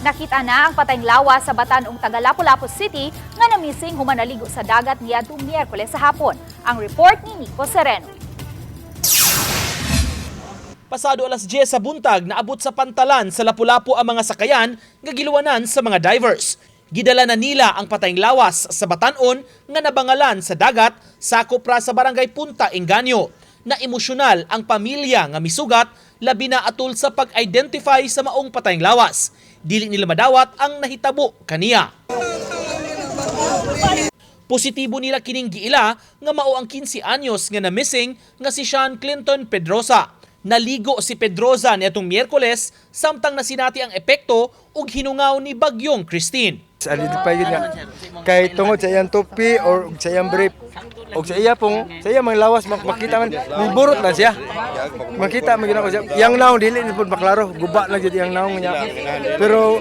Nakita na ang patayng lawas sa batan-ong taga Lapu-Lapu City nga namising human naligo sa dagat niadtong Miyerkules sa hapon. Ang report ni Nico Sereno. Pasado alas 10 sa buntag, naabot sa pantalan sa Lapu-Lapu ang mga sakayan nga giluwanan sa mga divers. Gidala na nila ang patayng lawas sa batan-on nga nabangalan sa dagat sakop ra sa Barangay Punta Engaño. Na emosyonal ang pamilya nga misugat, labi na atol sa pag-identify sa maong patayng lawas. Dili nila madawat ang nahitabo kaniya. Positibo nila kining giila nga mao ang 15 anyos nga na-missing nga si Sean Clinton Pedrosa. Naligo si Pedrosa niadtong Miyerkules samtang nasinati ang epekto ug hinungaw ni Bagyong Kristine. Identify yun nga. Kay tungod sa iyang tupi or sa iyang brief og sa iya pong sa iya mga lawas makita man burot lang siya. Makita man gyud siya. Iyang naong dili ni pud maklaro, guba lang jud iyang naong niya. Pero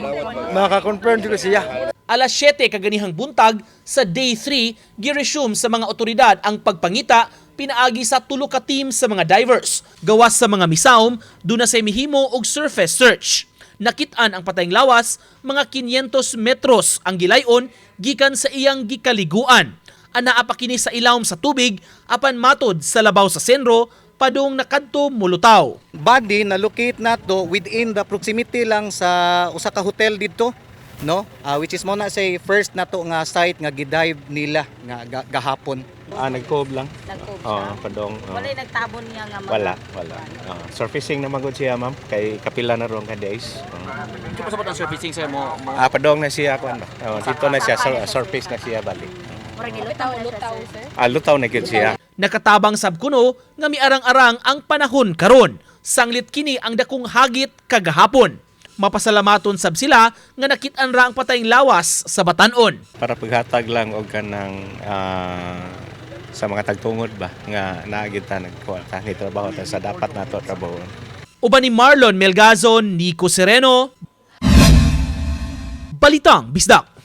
maka-confirm jud ko siya. Alas 7 kaganihang buntag sa day 3, giresume sa mga otoridad ang pagpangita pinaagi sa tulo ka team sa mga divers. Gawas sa mga misaom, duna say mihimo og surface search. Nakit-an ang patayng lawas, mga 500 metros ang gilayon gikan sa iyang gikaliguan. Anaa pa kini sa ilawom sa tubig apan matod sa labaw sa CENRO, padung nakadto mulutaw. Body na locate nato within the proximity lang sa usa ka hotel didto, no, which is mo na say first nato nga site nga gidive nila nga gahapon. Ah, nagkuob lang. Nagkuob Oo, siya? Padong. Oo. Wala'y nagtabon niya nga mga? Wala, wala. Surfacing naman gud siya, ma'am. Kay kapila na ron ka days. Oo. Ito pa sa ang surfacing sa mo. Ah, padong na siya kuan ba. Oo, dito na siya surface na siya balik. Murag nilutaw na siya, sir. Ah, lutaw na gyud siya. Nakatabang sab kuno nga miarang-arang ang panahon karon. Sanglit kini ang dakong hagit kagahapon. Mapasalamaton sab sila nga nakit-an ra ang patayng lawas sa batan-on. Para paghatag lang og kanang sa mga tagtungod ba nga naa gyud ta nagkuha ta ni trabaho ta sa dapat nato trabaho. Uban ni Marlon Melgazon, Nico Sereno, Balitang Bisdak.